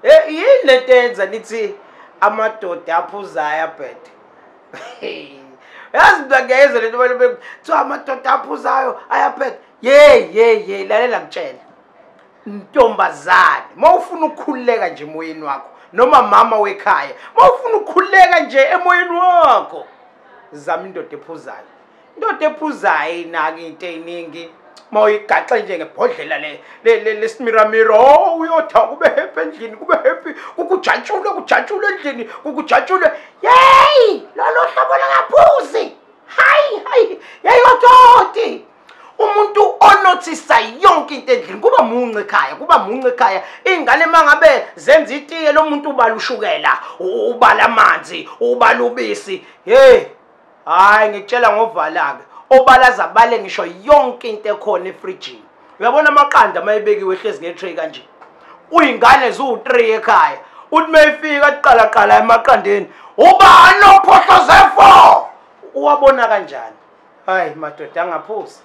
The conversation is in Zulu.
Yini lento yenza nithi amadoda aphuzayo abhede? Yazi mina ngiyayizwa lento abantu kuthiwa amadoda aphuzayo ayabheda. Ye lalela ngitshela. Ntombazane, mawufuna ukukhululeka nje emoyeni wakho noma mama wekhaya, mawufuna ukukhululeka nje emoyeni wakho, zama indoda ephuzayo. Indoda ephuzayo inaka into eziningi. Mawuyigaxe nje ngebhodlela le lesimiramiro, oh uyotha kube happy endlini, kube happy, kukujatshulwe kujatshulwe endlini, kukujatshulwe. Yey, lolo hlobo langaphuzi. Hayi hayi, yeyototi. Umuntu onothisa yonke into endlini, kuba muncu ekhaya, kuba muncu ekhaya. Ingane mangabe zenza itiye lo muntu ubala ushukela, ubala amanzi, ubala ubisi. Hey, hayi ngikutshela ngovala ke. Obalaza bale ngisho yonke into ekhona efrijini. Uyabona amaqanda mayebekiwe ehlezi ngetray kanje. Uyingane zu3 ekhaya. Uthi mayifika aqala qala emaqandeni, ubani ophohloze 4? Uwabona kanjani? Hayi madoda angaphuzi.